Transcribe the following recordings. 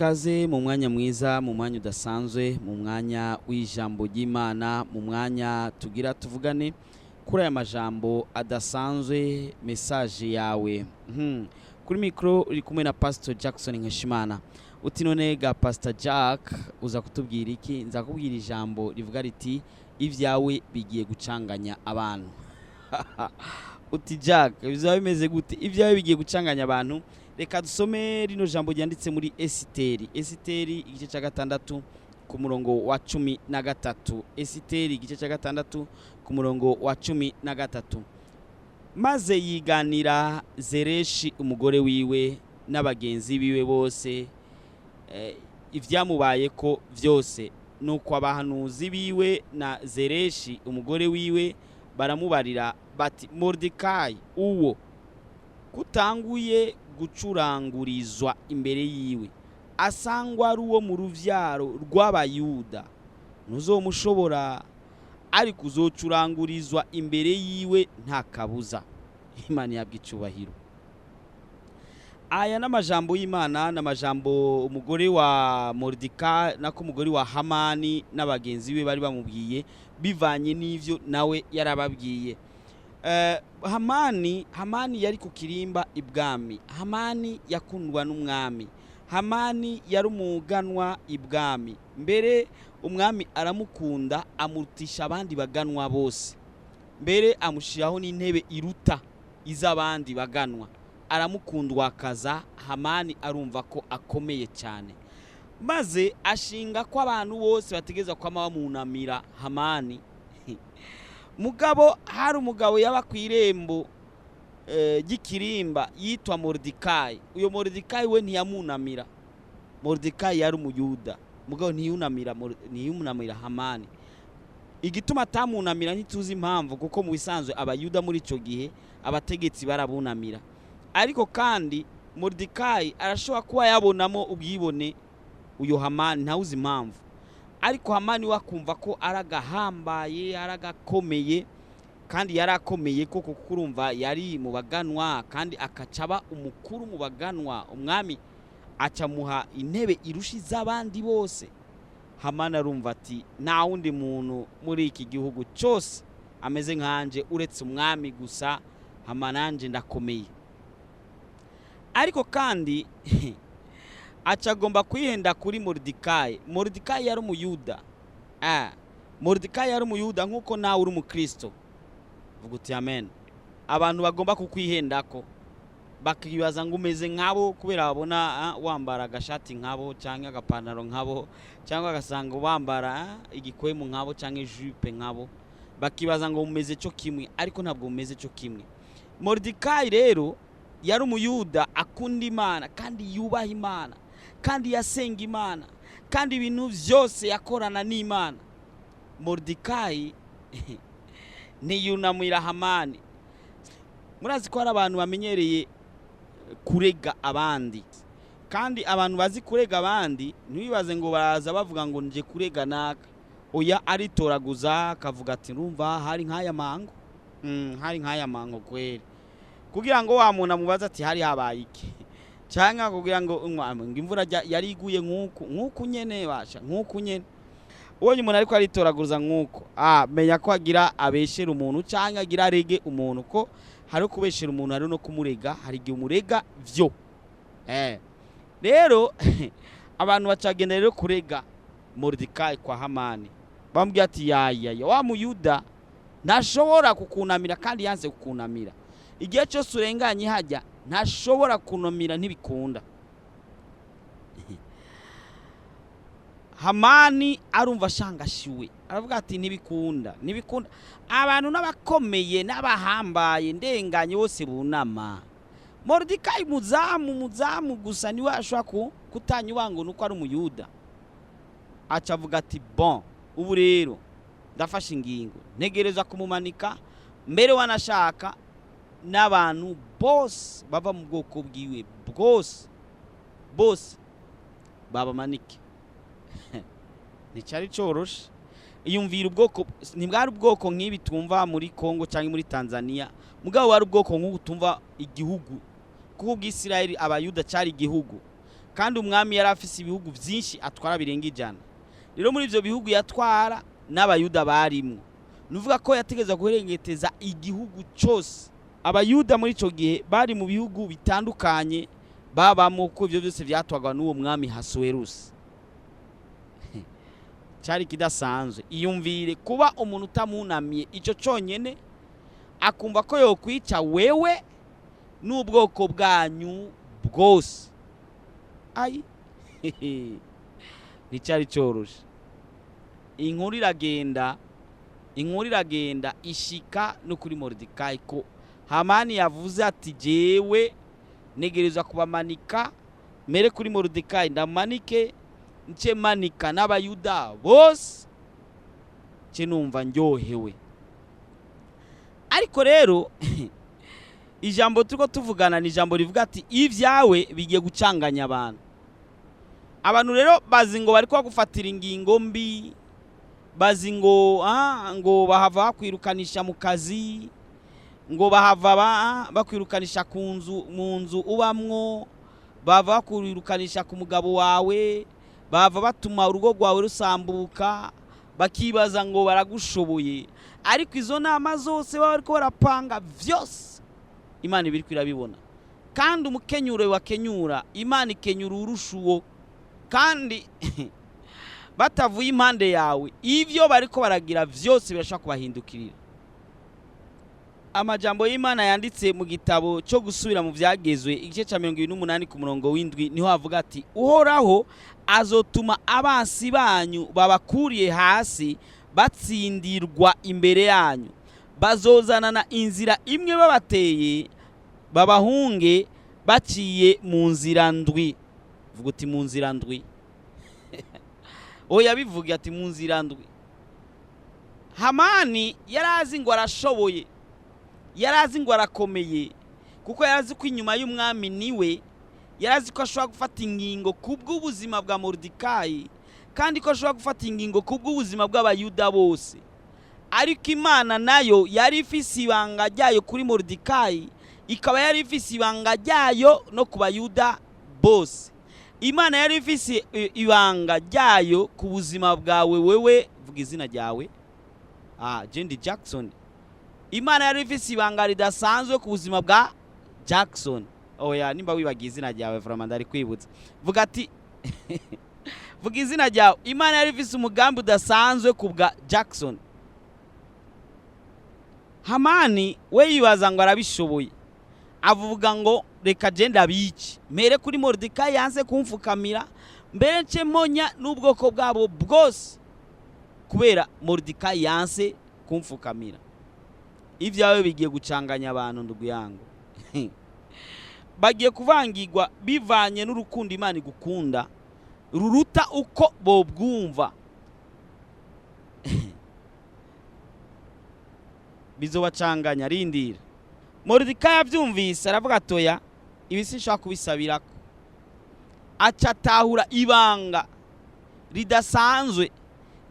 Ikaze mu mwanya mwiza, mu mwanya udasanzwe, mu mwanya w'ijambo ry'Imana, mu mwanya tugira tuvugane kuri aya majambo adasanzwe, message yawe. Kuri mikro uri kumwe na Pastor Jackson Nkeshimana. Uti none ga Pastor Jack, uza kutubwira iki? Nza kubwira ijambo rivuga riti: "Ibyawe bigiye gucanganya abantu." Uti: "Jack, bizaba bimeze gute? Ibyawe bigiye gucanganya abantu?" Reka dusome rino jambo ryanditse muri Esiteri. Esiteri igice cya 6 ku murongo wa 13. Esiteri igice cya 6 ku murongo wa 13. Maze yiganira Zereshi umugore wiwe n'abagenzi biwe bose ibyamubayeko byose. Nuko abahanuzi biwe na Zereshi umugore wiwe baramubarira bati: "Moridekayi uwo kutanguye gucurangurizwa imbere yiwe, asangwa ari uwo mu ruvyaro rw'Abayuda, ntuzomushobora, ariko uzocurangurizwa imbere yiwe nta kabuza." Imana yabwa icubahiro. Aya n'amajambo y'Imana, n'amajambo umugore wa Moridekayi, nako umugore wa Hamani, n'abagenzi be bari bamubwiye, bivanye n'ivyo nawe yarababwiye. Hamani yari ku kirimba ibwami. Hamani yakundwa n'umwami. Hamani yari umuganwa ibwami. Mbere umwami aramukunda, amurutisha abandi baganwa bose. Mbere amushyiraho n'intebe iruta iz'abandi baganwa, aramukundwakaza. Hamani arumva ko akomeye cyane, maze ashinga ko abantu bose bategereza kwama bamunamira Hamani. Mugabo hari umugabo yaba ku irembo ry'ikirimba yitwa Moridekayi. Uyo Moridekayi we ntiyamunamira. Moridekayi yari Umuyuda, mugabo ntiyunamira Hamani. Igituma atamunamira ntituzi impamvu, kuko mu bisanzwe Abayuda muri icyo gihe abategetsi barabunamira. Ariko kandi Moridekayi arashobora kuba yabonamo ubwibone uyo Hamani, ntawuzi impamvu. Ariko Hamani we akumva ko aragahambaye, aragakomeye, kandi yari akomeye koko, kuko urumva yari mu baganwa, kandi akaca aba umukuru mu baganwa. Umwami acamuha intebe irusha iz'abandi bose. Hamani arumva ati: "Nta wundi muntu muri iki gihugu cyose ameze nkanje uretse umwami gusa. Hamani, nanje ndakomeye." Ariko kandi aca agomba kwihenda kuri Moridekayi. Moridekayi yari Umuyuda. Moridekayi yari Umuyuda nk'uko nawe uri Umukristo. Vuga uti: "Amen." Abantu bagomba kukwihendako, bakibaza ngo umeze nkabo kubera babona wambara agashati nkabo, cyangwa agapantaro nkabo, cyangwa agasanga wambara igikwemu nkabo, cyangwa ijupe nkabo, bakibaza ngo mumeze cyo kimwe, ariko ntabwo mumeze cyo kimwe. Moridekayi rero yari Umuyuda akunda Imana, kandi yubaha Imana, kandi yasenga Imana, kandi ibintu byose yakorana n'Imana. Moridekayi ntiyunamira Hamani. Murazi ko hari abantu bamenyereye kurega abandi, kandi abantu bazi kurega abandi, ntibibaze ngo baraza bavuga ngo nje kurega naka. Oya, aritoraguza akavuga ati: "Urumva hari nk'aya mango, hari nk'aya mango kweri," kugira ngo wa muntu amubaze ati: "Hari habaye iki?" Cyangwa kugira ngo ngo imvura yari iguye nk'uku nk'uku nyene, basha nk'uku nyene. Ubonye umuntu ariko aritoraguza nk'uko, menya ko agira abeshera umuntu cyangwa agira arege umuntu, ko hari kubeshera umuntu, hari no kumurega. Hari igihe umurega vyo. Rero abantu bacagenda rero kurega Moridekayi kwa Hamani, bamubwira ati: "Yayaya, wa Muyuda ntashobora kukunamira, kandi yanze kukunamira. Igihe cyose urenganye hajya ntashobora kunamira, ntibikunda." Hamani arumva ashangashiwe, aravuga ati: "Ntibikunda, ntibikunda. Abantu n'abakomeye n'abahambaye ndenganye bose bunama, Moridekayi muzamu gusa niwe ashobora kutanyuba ngo nuko ari Umuyuda." Aca avuga ati: "Bon, ubu rero ndafashe ingingo, ntegereza kumumanika mbere, wanashaka n'abantu bose bava mu bwoko bwiwe bwose, bose babamanike." Nticyari cyoroshe. Iyumvira, ubwoko ntibwari ubwoko nk'ibi tumva muri Kongo cyangwa muri Tanzania, mugabo wari ubwoko nk'ubu tumva igihugu, kuko ubwisirayeli, Abayuda, cyari igihugu. Kandi umwami yari afise ibihugu byinshi atwara birenga 100. Rero muri ibyo bihugu yatwara n'Abayuda barimwo, nuvuga ko yategerezwa guherengeteza igihugu cyose. Abayuda muri icyo gihe bari mu bihugu bitandukanye babamo, kuko ibyo byose byatwagwa n'uwo mwami Hasuwerusi. Cyari kidasanzwe. Iyumvire kuba umuntu utamunamiye, icyo cyonyine akumva ko yokwica wewe n'ubwoko bwanyu bwose. Ayi, nticyari cyoroshe. Inkuru iragenda, inkuru iragenda, ishika no kuri Moridekayi ko Hamani yavuze ati: "Jewe negereza kubamanika, mere kuri Moridekayi ndamanike, nce manika n'Abayuda bose, nce numva ndyohewe." Ariko rero ijambo turiko tuvugana ni ijambo rivuga ati: "Ibyawe bigiye gucanganya abantu." Abantu rero bazi ngo bariko bagufatira ingingo mbi, bazi ngo ngo bahava bakwirukanisha mu kazi, ngo bahava bakwirukanisha ku nzu, mu nzu ubamwo, bahava bakwirukanisha ku mugabo wawe, bahava batuma urugo rwawe rusambuka, bakibaza ngo baragushoboye. Ariko izo nama zose baba bariko barapanga vyose, Imana iba iriko irabibona. Kandi umukenyuro wakenyura, Imana ikenyura urusha uwo. Kandi batavuye impande yawe, ivyo bariko baragira vyose birashobora kubahindukirira. Amajambo y'Imana yanditse mu gitabo cyo Gusubira mu Byagezwe, igice cya 28 ku murongo w'7, niho havuga ati: "Uhoraho azotuma abansi banyu babakuriye hasi batsindirwa imbere yanyu. Bazozanana inzira imwe babateye, babahunge baciye mu nzira ndwi." Vuga uti: "Mu nzira ndwi." Oya, bivuge ati: "Mu nzira ndwi." Hamani yari azi ngo arashoboye, yari azi ngo arakomeye, kuko yari azi ko inyuma y'umwami niwe, yari azi ko ashobora gufata ingingo ku bw'ubuzima bwa Moridekayi, kandi ko ashobora gufata ingingo ku bw'ubuzima bw'Abayuda bose. Ariko Imana nayo yari ifise ibanga ryayo kuri Moridekayi, ikaba yari ifise ibanga ryayo no ku Bayuda bose. Imana yari ifise ibanga ryayo ku buzima bwawe wewe. Vuga izina ryawe. Jendi Jackson. Imana yari ifise ibanga ridasanzwe ku buzima bwa Jackson. Oya, nimba wibagiye izina ryawe, vraiment ndari kwibutsa. Vuga ati, vuga izina ryawe: Imana yari ifise umugambi udasanzwe ku bwa Jackson. Hamani we yibaza ngo arabishoboye, avuga ngo: "Reka je ndabice, mere kuri Moridekayi yanse kumfukamira, mbere nce mponya n'ubwoko bwabo bwose kubera Moridekayi yanse kumfukamira." Ibyawe bigiye gucanganya abantu, ndugu yangu. Bagiye kuvangirwa bivanye n'urukundo Imana igukunda ruruta uko bobwumva. Bizobacanganya, rindira. Moridekayi abyumvise aravuga: "Atoya, ibi sinshobora kubisabirako." Aca atahura ibanga ridasanzwe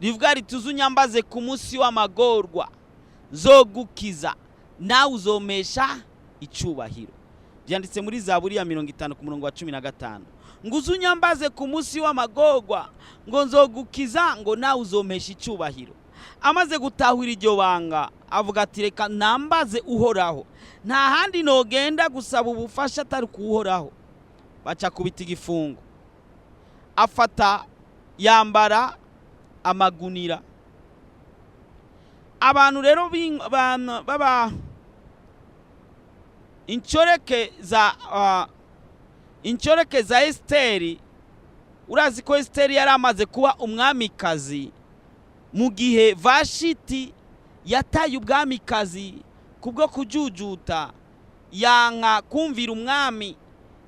rivuga riti: "Uzunyambaze ku munsi w'amagorwa, nzogukiza, nawe uzompesha icubahiro." Byanditse muri Zaburi ya 50 ku murongo wa 15, ngo: "Uzunyambaze ku munsi w'amagorwa, ngo nzogukiza, ngo nawe uzompesha icubahiro." Amaze gutahura iryo banga, avuga ati: "Reka nambaze Uhoraho, nta handi nogenda gusaba ubufasha atari kuwuhoraho." Baca kubita igifungo, afata yambara amagunira. Abantu rero baba incoreke za Esiteri. Urazi ko Esiteri yari amaze kuba umwamikazi mu gihe Vashiti yataye ubwamikazi kubwo kujujuta, yanka kumvira umwami,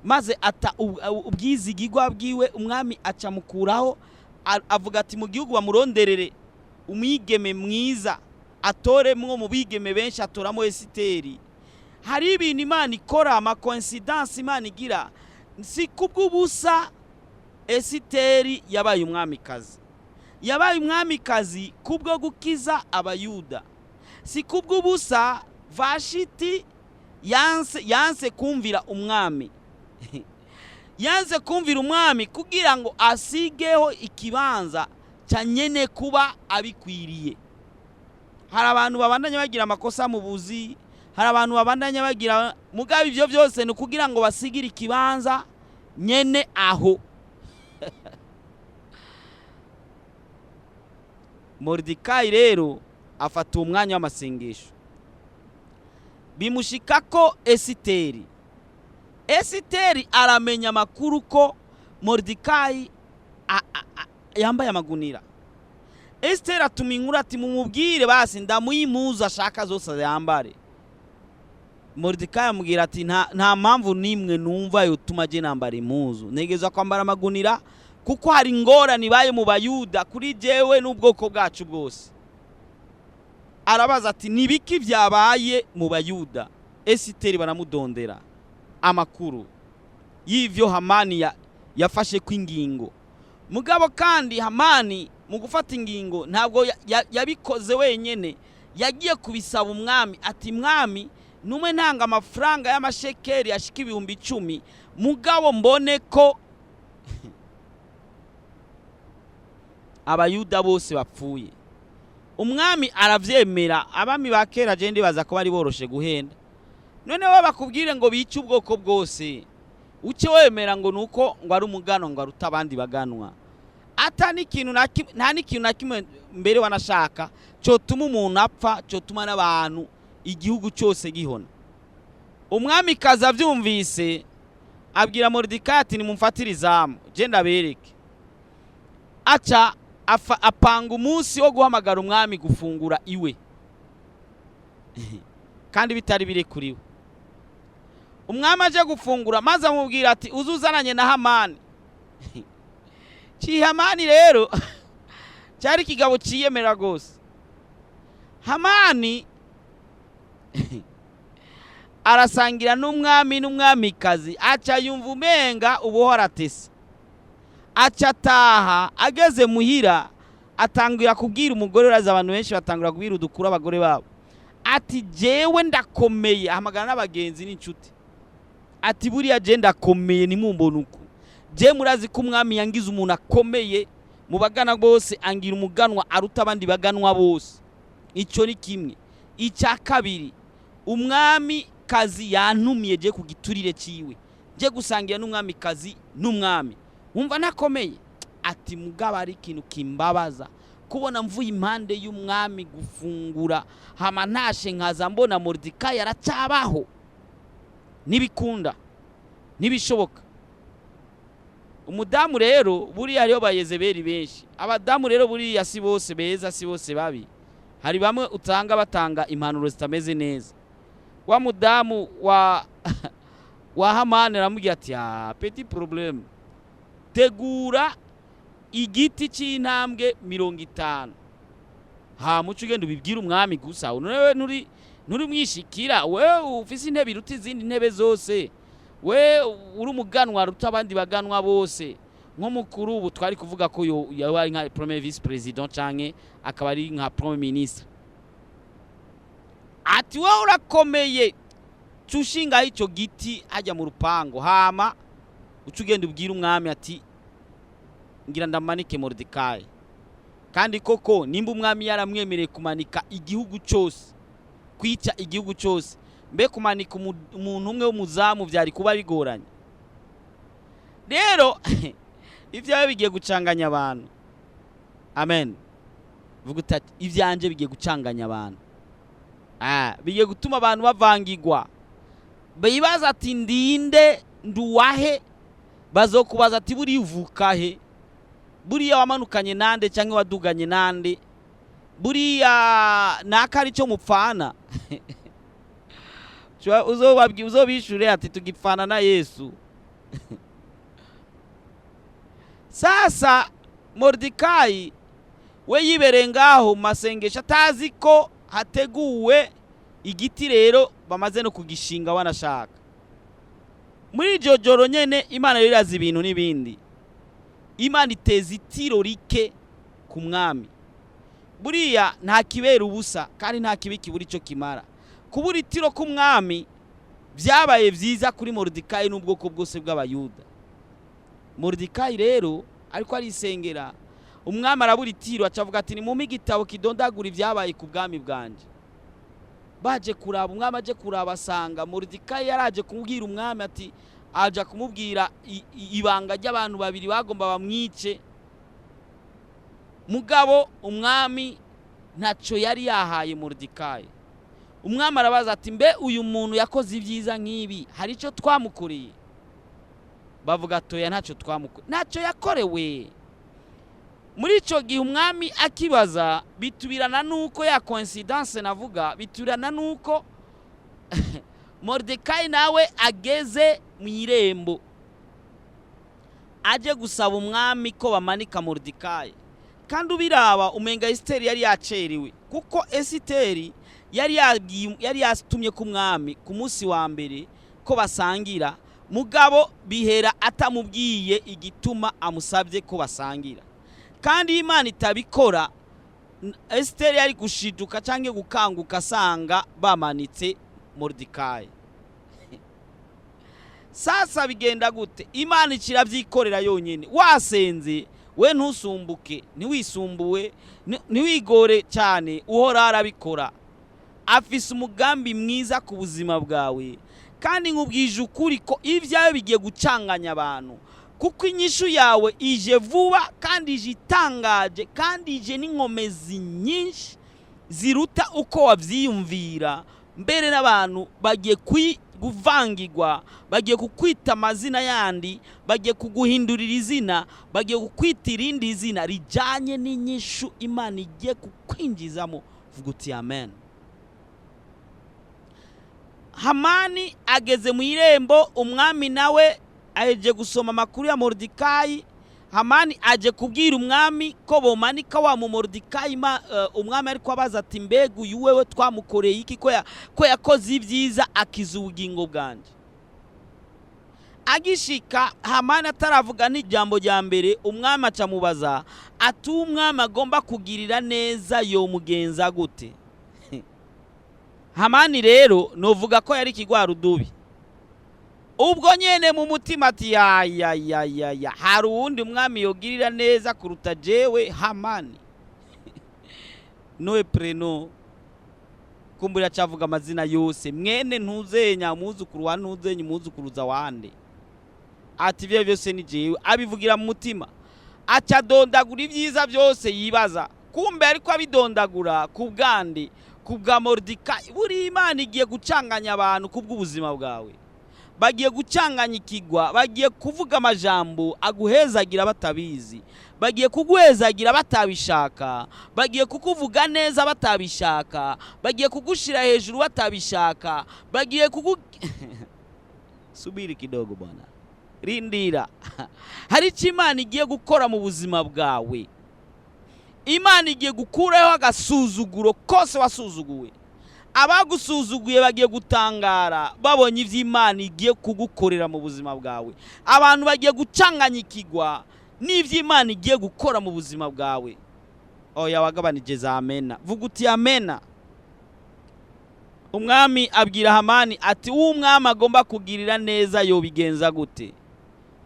maze ata ubwizigigwa bwiwe. Umwami acamukuraho, avuga ati: "Mu gihugu bamuronderere umwigeme mwiza, atoremwo mu bigeme benshi." Atoramo Esiteri. Hari ibintu Imana ikora, ama coïncidences Imana igira, si kubw'ubusa. Esiteri yabaye umwamikazi, yabaye umwamikazi kubwo gukiza Abayuda. Si kubw'ubusa Vashiti yanse kumvira umwami. Yanze kumvira umwami kugira ngo asigeho ikibanza cya nyene kuba abikwiriye. Hari abantu babandanya bagira amakosa mu buzi, hari abantu babandanya bagira, mugabo ibyo byose ni ukugira ngo basigire ikibanza nyene aho. Moridekayi rero afata uwo mwanya w'amasengesho, bimushika ko Esiteri aramenya amakuru ko Moridekayi yambaye amagunira. Esiteri atuma inkuru ati mumubwire basi ndamuha impuzu ashaka zose yambare. Moridekayi amubwira ati nta mpamvu n'imwe numva yotuma je nambara impuzu, ntegerezwa kwambara amagunira kuko hari ingorane ibaye mu Bayuda kuri jewe n'ubwoko bwacu bwose. Arabaza ati nibiki byabaye mu Bayuda? Esiteri baramudondera amakuru y'ivyo Hamani yafashe kw'ingingo. Mugabo kandi Hamani mu gufata ingingo ntabwo yabikoze wenyene, yagiye kubisaba umwami ati mwami numwe ntanga amafaranga y'amashekeli ashika 10,000, mugabo mbone ko Abayuda bose bapfuye. Umwami aravyemera. Abami ba kera je ndibaza ko bari boroshe guhenda. None we bakubwire ngo bice ubwoko bwose, uce wemera ngo nuko ngo ari umugano ngo aruta abandi baganwa. Ata n'ikintu na kimwe, nta n'ikintu na kimwe mbere wanashaka cotuma umuntu apfa, cotuma n'abantu igihugu cyose gihona. Umwami kaza avyumvise abwira Moridekayi ati nimumfatire izamu je ndabereke. Aca apanga umunsi wo guhamagara umwami gufungura iwe, kandi bitari birekuriwe. Umwami aje gufungura maze amubwira ati uzuzananye na Hamani. Hamani rero cyari ikigabo ciyemera gose. Hamani arasangira n'umwami n'umwamikazi, aca yumva umenga ubuhora atese. Aca ataha, ageze muhira atangira kubwira umugore, urazi abantu benshi batangura kubwira udukuru abagore babo, ati jewe ndakomeye. Ahamagara n'abagenzi n'inshuti ati buriya je ndakomeye ntimumbone uku, je murazi ko umwami yangize umuntu akomeye mu bagana bose, angira umuganwa aruta abandi baganwa bose. Icyo ni kimwe. Icya kabiri, umwami kazi yantumiye je ku giturire ciwe, je gusangira n'umwami kazi n'umwami, wumva nakomeye. Ati mugabo ari ikintu kimbabaza kubona mvuye impande y'umwami gufungura, hama ntashe nkaza mbona Moridekayi aracabaho. Nibikunda, nibishoboka. Umudamu rero buriya hariho ba Yezebeli benshi. Abadamu rero buriya si bose beza, si bose babi. Hari bamwe utanga batanga impanuro zitameze neza. Wa mudamu wa Hamani aramubwira ati ah, petit problème, tegura igiti c'intambwe 50, hama uce ugenda ubibwire umwami gusa. Wewe nturi mwishikira, wewe ufise intebe iruta izindi ntebe zose, we uri umuganwa aruta abandi baganwa bose. Nko mukuru ubu twari kuvuga ko yoba ari nka premier vice president canke akaba ari nka premier ministre. Ati wowe urakomeye, ca ushingaho ico giti hajya mu rupango, hama uce ugenda ubwire umwami ati ngira ndamanike Moridekayi. Kandi koko nimba umwami yaramwemereye kumanika igihugu cyose, kwica igihugu cyose, mbe kumanika umuntu umwe w'umuzamu byari kuba bigoranye. Rero ibyawe bigiye gucanganya abantu. Amen. Vuga uti ibyanje bigiye gucanganya abantu. Bigiye gutuma abantu bavangirwa, bibaza ati ndinde, nduwahe? Bazokubaza ati buriya uvuka he? Buriya wamanukanye nande cyangwa waduganye nande? Buriya naka ari cyo mupfana? Uzobishure ati tugipfana na Yesu. Sasa Moridekayi we yibereye ngaho mu masengesho atazi ko hateguwe igiti rero bamaze no kugishinga wanashaka. Muri iryo joro nyene Imana rero irazi ibintu n'ibindi. Imana iteza itiro rike ku mwami. Buriya nta kibera ubusa kandi nta kibi kibura icyo kimara. Kubura itiro k'umwami byabaye byiza kuri Moridekayi n'ubwoko bwose bw'Abayuda. Moridekayi rero ariko arisengera, umwami arabura itiro, acavuga ati: "Nimumpe igitabo kidondagura ibyabaye ku bwami bwanjye." Baje kuraba, umwami aje kuraba asanga Moridekayi yaraje kubwira umwami, ati aja kumubwira ibanga ry'abantu babiri bagomba bamwice. Mugabo umwami ntacyo yari yahaye Moridekayi. Umwami arabaza ati: "Mbe uyu muntu yakoze ibyiza nk'ibi, hari icyo twamukoreye?" Bavuga: "Toya, ntacyo twamukoreye, ntacyo yakorewe." Muri icyo gihe umwami akibaza, bitubirana n'uko ya coincidence navuga, bitubirana n'uko Moridekayi nawe ageze mu irembo, aje gusaba umwami ko bamanika Moridekayi. Kandi ubiraba umenga Esiteri yari yacerewe, kuko Esiteri yari yatumye ku mwami ku munsi wa mbere ko basangira, mugabo bihera atamubwiye igituma amusabye ko basangira. Kandi iyo Imana itabikora, Esiteri yari gushiduka cyangwa gukanguka asanga bamanitse Moridekayi. Sasa bigenda gute? Imana ikirabyikorera yonyine. Wasenze we, ntusumbuke, ntiwisumbuwe, ntiwigore cyane. Uhora arabikora, afise umugambi mwiza ku buzima bwawe. Kandi nkubwije ukuri ko ibyawe bigiye gucanganya abantu, kuko inyishu yawe ije vuba, kandi ije itangaje, kandi ije n'inkomezi nyinshi ziruta uko wabyiyumvira. Mbere n'abantu bagiye kuvangirwa, bagiye kukwita amazina yandi, bagiye kuguhindurira izina, bagiye kukwita irindi zina rijyanye n'inyishu Imana igiye kukwinjizamo. Vuga uti: "Amen." Hamani ageze mu irembo, umwami nawe aheje gusoma amakuru ya Moridekayi. Hamani aje kubwira umwami ko bomanika wa mu Moridekayi. Umwami ariko abaza ati: "Mbega uyu wewe twamukoreye iki, ko yakoze ibyiza akiza ubugingo bwanjye?" Agishika, Hamani ataravuga n'ijambo rya mbere, umwami acamubaza ati: "Umwami agomba kugirira neza yomugenza gute?" Hamani rero novuga ko yari ikigwarudubi. Ubwo nyene mu mutima ati: "Yayayaya, hari uwundi mwami yogirira neza kuruta jewe Hamani?" Noe preno kumbura acavuga amazina yose: mwene ntuzenya, umwuzukuru wa ntuzenya, umwuzukuruza wande, ati ivyo byose ni jewe. Abivugira mu mutima, acadondagura ibyiza byose yibaza. Kumbe ariko abidondagura ku bwande? Ku bwa Moridekayi. Buri Imana igiye gucanganya abantu ku bw'ubuzima bwawe. Bagiye gucanganya ikigwa, bagiye kuvuga amajambo aguhezagira batabizi, bagiye kuguhezagira batabishaka, bagiye kukuvuga neza batabishaka, bagiye kugushira hejuru batabishaka, bagiye kugu subiri kidogo bwana, rindira, hari icyo Imana igiye gukora mu buzima bwawe. Imana igiye gukuraho agasuzuguro kose wasuzuguwe. Abagusuzuguye bagiye gutangara babonye ibyo Imana igiye kugukorera mu buzima bwawe. Abantu bagiye gucanganya ikigwa n'ibyo Imana igiye gukora mu buzima bwawe. Oya, wagabanije za amena, vuga uti: "Amena." Umwami abwira Hamani ati: "Uwo umwami agomba kugirira neza yobigenza gute?"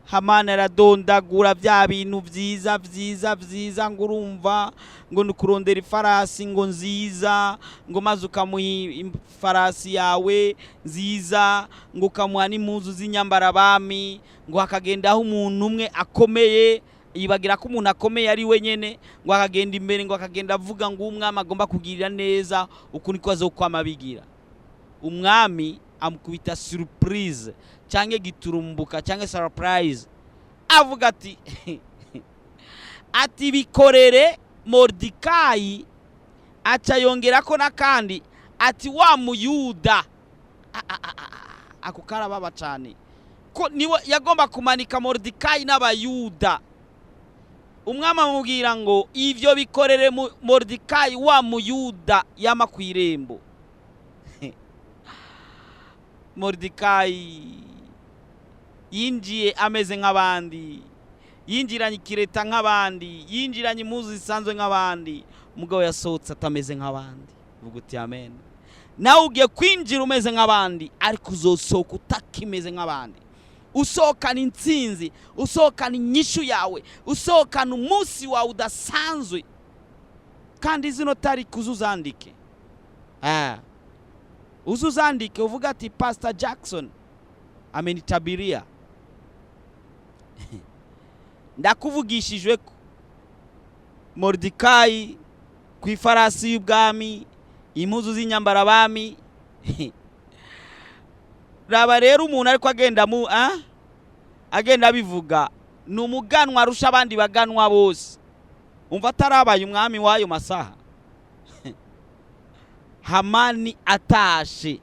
Hamani aradondagura bya bintu byiza byiza byiza, ngo urumva ngo ni ukurondera ifarasi ngo nziza, ngo maze ukamuha ifarasi yawe nziza, ngo ukamuha n'impuzu z'inyambarabami, ngo hakagendaho umuntu umwe akomeye. Yibagira ko umuntu akomeye ari we nyene. Ngo akagenda imbere, ngo akagenda avuga ngo umwami agomba kugirira neza uku niko azokwama abigira. Umwami amukubita surprise cyangwa giturumbuka cyangwa surprise, avuga ati bikorere Moridekayi. Aca yongera ko n'akandi ati wa Muyuda. Ako karababa cyane, ko niwe yagomba kumanika Moridekayi n'Abayuda. Umwami amubwira ngo ivyo bikorere Moridekayi wa Muyuda yama ku irembo. Moridekayi yinjiye ameze nk'abandi, yinjiranye ikireta nk'abandi, yinjiranye impuzu zisanzwe nk'abandi, umugabo yasohotse atameze nk'abandi. Vuga uti: "Amen." Nawe ugiye kwinjira umeze nk'abandi, ariko uzosohoka utakimeze nk'abandi. Usohokana intsinzi, usohokana inyishu yawe, usohokana umunsi wawe udasanzwe. Kandi zino tariki uzuzandike, uzuzandike uvuga ati: "Pastor Jackson amenitabiria, ndakuvugishijwe ko Moridekayi ku ifarasi y'ubwami, impuzu z'inyambarabami." Raba rero, umuntu ariko agenda mu agenda abivuga ni umuganwa arusha abandi baganwa bose. Umva, atarabaye umwami w'ayo masaha, Hamani atashe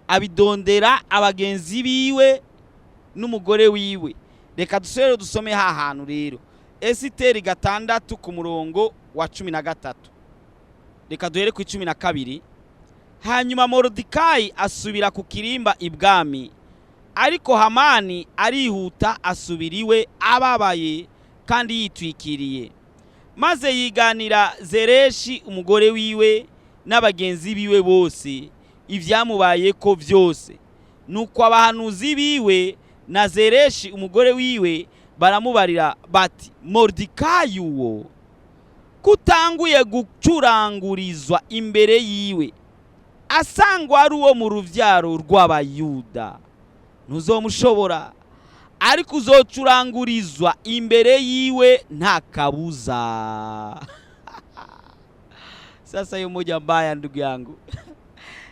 abidondera abagenzi biwe n'umugore wiwe. Reka dusubire dusome ha hantu rero, Esiteri 6 ku murongo wa 13. Reka duhere ku 12. Hanyuma Moridekayi asubira ku kirimba ibwami, ariko Hamani arihuta asubira iwe ababaye kandi yitwikiriye, maze yiganira Zereshi umugore wiwe n'abagenzi biwe bose ibyamubaye ko byose. Nuko abahanuzi biwe na Zereshi umugore wiwe baramubarira bati: "Moridekayi uwo kutanguye gucurangurizwa imbere yiwe, asangwa ari uwo mu rubyaro rw'Abayuda, ntuzomushobora, ariko uzocurangurizwa imbere yiwe nta kabuza." Sasa hiyo moja mbaya, ndugu yangu.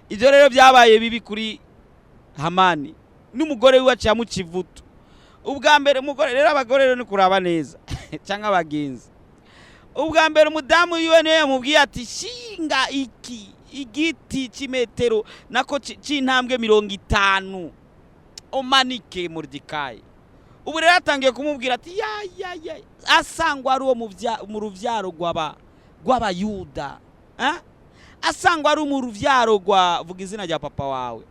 Ibyo rero byabaye bibi kuri Hamani n'umugore wiwe, aciye amuca ivutu. Ubwa mbere umugore rero, abagore rero ni kuraba neza cyangwa abagenzi. Ubwa mbere umudamu wiwe niwe yamubwiye ati: "Shinga iki igiti cy'imetero nako c'intambwe 50, umanike Moridekayi." Ubu rero atangiye kumubwira ati: "Ya ya ya, asangwa ari uwo mu rubyaro rw'Abayuda, eh? Asangwa ari mu rubyaro rwa, vuga izina rya papa wawe."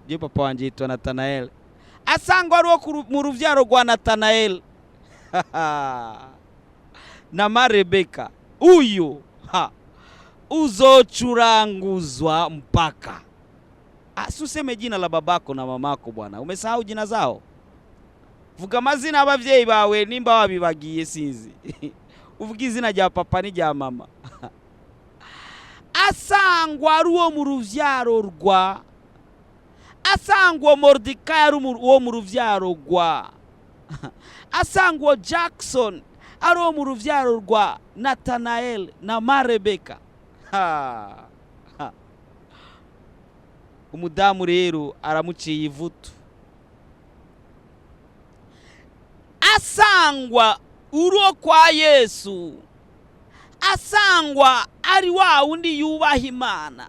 Je, papa wanje yitwa Natanael. Asangwa ari uwo mu rubyaro rwa Natanael na Marebeka, uyu ha uzocuranguzwa mpaka. Useme jina la babako na mamako bwana, umesahau jina zao? Vuga amazina y'abavyeyi bawe nimba wabibagiye, sinzi. Uvuga izina rya papa n'irya mama. Asangwa ari uwo mu ruvyaro rwa, asangwa uwo Moridekayi ari uwo mu ruvyaro rwa, asangwa uwo Jackson ari uwo mu ruvyaro rwa Natanael na Marebeka. Ha. Ha. Umudamu rero aramuciye ivutu. Asangwa uro kwa Yesu, asangwa ari wa wundi yubaha Imana,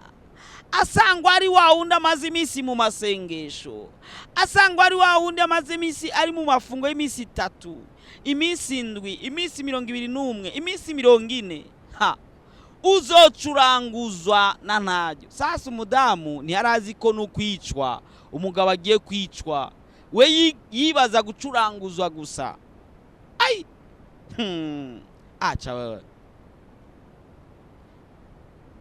asangwa ari wa wundi amaze iminsi mu masengesho, asangwa ari wa wundi amaze iminsi ari mu mafungo y'iminsi 3, iminsi 7, iminsi 21, iminsi 40, ha uzocuranguzwa na ntaryo. Sasa umudamu ntiyarazi ko n'ukwicwa umugabo agiye kwicwa, we yibaza gucuranguzwa gusa. Ai, aca wewe.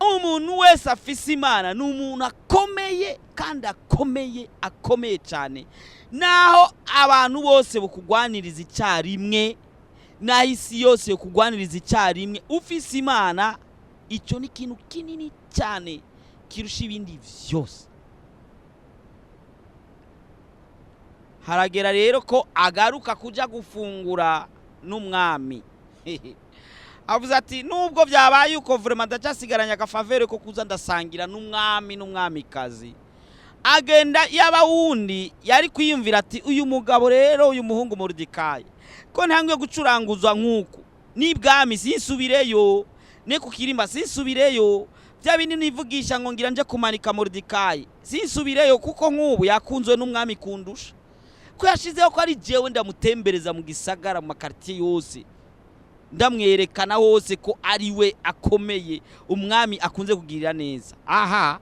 Umuntu wese afise Imana ni umuntu akomeye, kandi akomeye, akomeye cyane. Naho abantu bose bukugwaniriza icyarimwe, naho isi yose yokugwaniriza icyarimwe, ufise Imana, icyo ni ikintu kinini cyane kirusha ibindi byose. Haragera rero ko agaruka kuja gufungura n'umwami. Avuze ati: "Nubwo byabaye uko, vraiment ndacyasigaranye agafaveur ko kuza ndasangira n'umwami n'umwamikazi." Agenda yaba wundi yari kwiyumvira ati: "Uyu mugabo rero, uyu muhungu Moridekayi, ko ntangwe gucuranguzwa nk'uku n'ibwami, sinsubireyo, ne ku kirimba sinsubireyo, bya bindi nivugisha ngo ngira nje kumanika Moridekayi, sinsubireyo, kuko nk'ubu yakunzwe n'umwami kundusha, ko yashizeho ko ari jewe ndamutembereza mu gisagara, mu makaritiye yose, ndamwerekana hose ko ari we akomeye, umwami akunze kugirira neza. Aha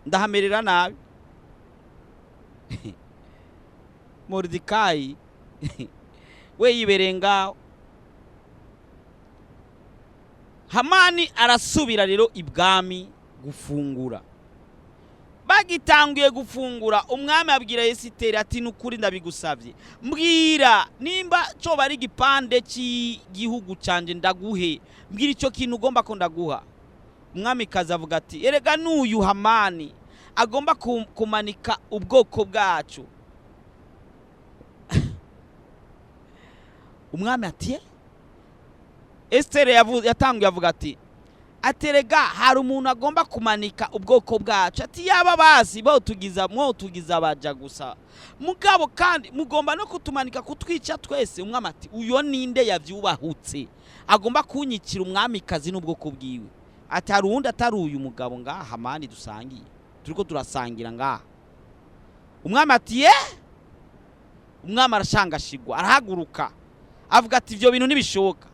ndahamerera nabi." Moridekayi we yibereye ngaho. Hamani arasubira rero ibwami gufungura. Bagitanguye gufungura, umwami abwira Esiteri ati: "Nukuri ndabigusabye, mbwira nimba coba ari igipande cy'igihugu canje ndaguhe, mbwira icyo kintu ugomba ko ndaguha." Umwamikazi avuga ati: "Erega n'uyu Hamani agomba kumanika ubwoko bwacu." Umwami ati: Esiteri yatanguye avuga ati: "Aterega hari umuntu agomba kumanika ubwoko bwacu." Ati: "Yaba bazi botugiza mwotugiza abaja gusa, mugabo kandi mugomba no kutumanika, kutwica twese." Umwami ati: "Uyo ninde yavyubahutse agomba kunyikira umwamikazi n'ubwoko bwiwe?" Ati: "Hari uwundi atari uyu mugabo ngaha Hamani dusangiye, turiko turasangira ngaha." Umwami ati: "Ye!" Umwami arashangashigwa, arahaguruka, avuga ati: "Ivyo bintu ntibishoboka."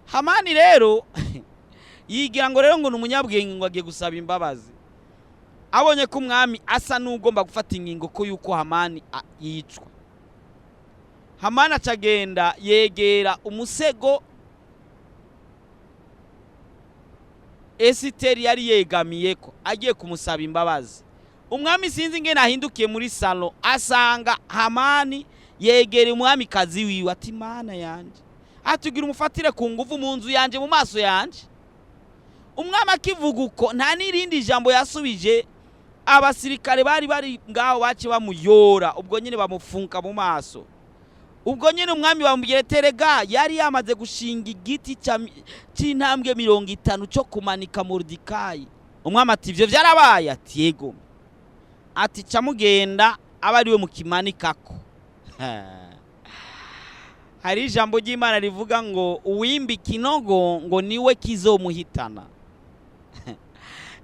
Hamani rero yigira ngo rero ngo ni umunyabwenge, ngo agiye gusaba imbabazi. Abonye ko umwami asa n'ugomba gufata ingingo ko yuko Hamani yicwa, Hamani acagenda yegera umusego Esiteri yari yegamiye ko agiye kumusaba imbabazi. Umwami sinzi ingene ahindukiye muri salo, asanga Hamani yegera umwamikazi wiwe. Ati: "Mana yanje!" Atugira umufatire ku nguvu mu nzu yanje, mu maso yanje. Umwami akivuga uko, nta n'irindi jambo yasubije, abasirikare bari bari ngaho bace bamuyora ubwo nyine, bamufunka mu maso ubwo nyine. Umwami bamubwira: "Terega yari yamaze gushinga igiti cy'intambwe 50 cyo kumanika Moridekayi." Umwami ati: "Ibyo byarabaye?" Ati: "Yego." Ati: "Ca mugenda aba ariwe mukimanikako." Hari ijambo ry'Imana rivuga ngo uwimba ikinogo ngo niwe kizomuhitana.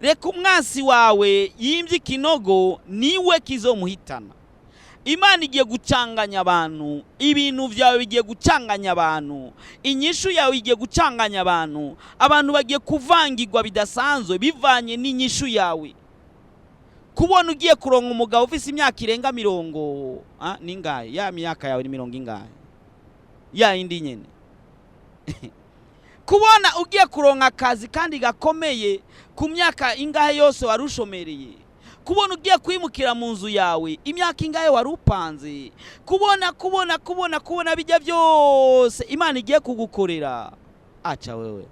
Reka umwansi wawe yimbye ikinogo, niwe kizomuhitana. Imana igiye gucanganya abantu, ibintu byawe bigiye gucanganya abantu, inyishu yawe igiye gucanganya abantu. Abantu bagiye kuvangirwa bidasanzwe bivanye n'inyishu yawe. Kubona ugiye kuronka umugabo ufise imyaka irenga mirongo ningahe, ya myaka yawe ni mirongo ingahe, ya yindi nyene. Kubona ugiye kuronka akazi kandi gakomeye ku myaka ingahe yose wari ushomereye, kubona ugiye kwimukira mu nzu yawe imyaka ingahe wari upanze, kubona kubona kubona kubona bijya byose Imana igiye kugukorera, aca wewe.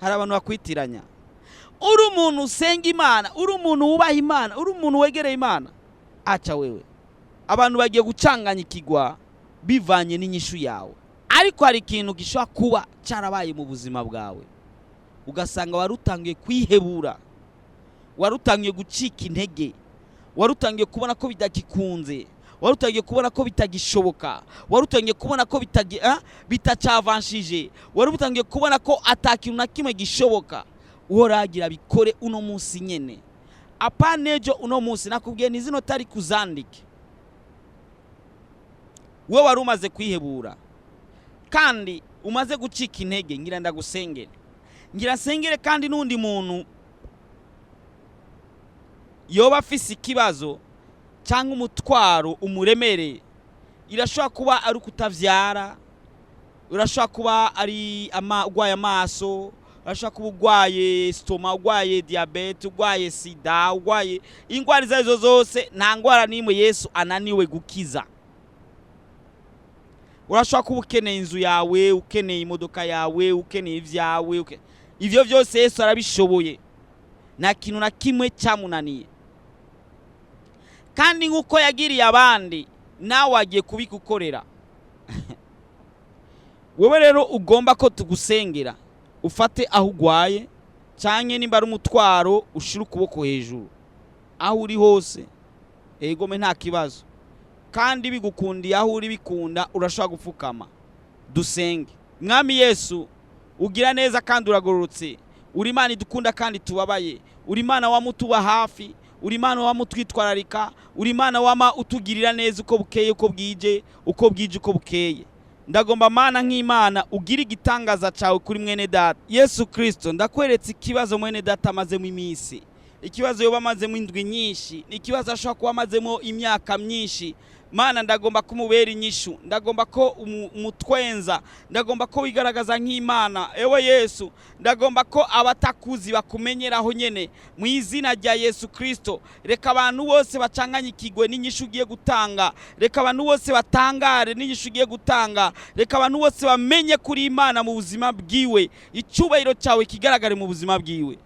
Hari abantu bakwitiranya. Uri umuntu usenga Imana, uri umuntu wubaha Imana, uri umuntu wegereye Imana, aca wewe. Abantu bagiye gucanganya ikigwa bivanye n'inyishu yawe. Ariko hari ikintu gishobora kuba cyarabaye mu buzima bwawe, ugasanga wari utangiye kwihebura, wari utangiye gucika intege, wari utangiye kubona ko bidagikunze, wari utangiye kubona ko bitagishoboka, wari utangiye kubona ko bitacavanshije, wari utangiye kubona ko atakintu na kimwe gishoboka. Uhoragira bikore uno munsi nyene, apanejo uno munsi. Nakubwiye ni zino tari kuzandike. We wari umaze kwihebura kandi umaze gucika intege, ngira ndagusengere, ngira nsengere kandi n'undi muntu yoba afise ikibazo cyangwa umutwaro umuremereye. Irashobora kuba ari ukutavyara, urashobora kuba ari urwaye amaso, urashobora kuba urwaye sitoma, urwaye diyabete, urwaye sida, urwaye indwara izo arizo zose. Nta ndwara n'imwe Yesu ananiwe gukiza. Urashobora kuba ukeneye inzu yawe, ukeneye imodoka yawe, ukeneye ibyawe, ivyo byose Yesu arabishoboye, nta kintu na kimwe cyamunaniye. Kandi nk'uko yagiriye abandi, nawe agiye kubigukorera. Wowe rero ugomba ko tugusengera, ufate aho ugwaye cyangwa nimba ari umutwaro, ushire ukuboko hejuru aho uri hose. Egome, nta kibazo. Kandi bigukundiye aho uri bikunda, urashobora gupfukama dusenge. Mwami Yesu, ugira neza kandi uragororotse, uri Imana idukunda kandi tubabaye, uri Imana wamutuba hafi, uri Imana wamutwitwararika, uri Imana wama utugirira neza uko bukeye uko bwije, uko bwije uko bukeye. Ndagomba Mana nk'Imana ugira igitangaza cyawe kuri mwene data. Yesu Kristo, ndakweretse ikibazo mwene data amazemo iminsi. Ikibazo yoba amazemo indwi nyinshi, ni ikibazo ashobora kuba amazemo imyaka myinshi. Mana, ndagomba kumubera inyishu, ndagomba ko umutwenza, ndagomba ko wigaragaza nk'Imana. Ewe Yesu, ndagomba ko abatakuzi bakumenyeraho nyene, mu izina rya Yesu Kristo. Reka abantu bose bacanganyikigwe n'inyishu ugiye gutanga, reka abantu bose batangare n'inyishu ugiye gutanga, reka abantu bose bamenye kuri Imana mu buzima bwiwe, icyubahiro cyawe kigaragare mu buzima bwiwe.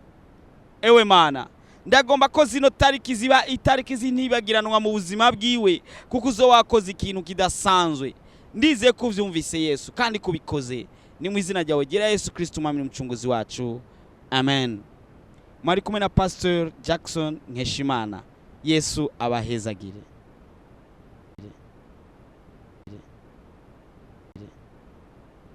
Ewe Mana, ndagomba ko zino tariki ziba itariki z'intibagiranwa mu buzima bwiwe, kuko uzo wakoze ikintu kidasanzwe. Ndizeye ko uvyumvise Yesu kandi kubikoze. Ni mu izina ryawe gera Yesu Kristo, Umwami n'Umucunguzi wacu, amen. Mwari kumwe na Pastor Jackson Nkeshimana. Yesu abahezagire.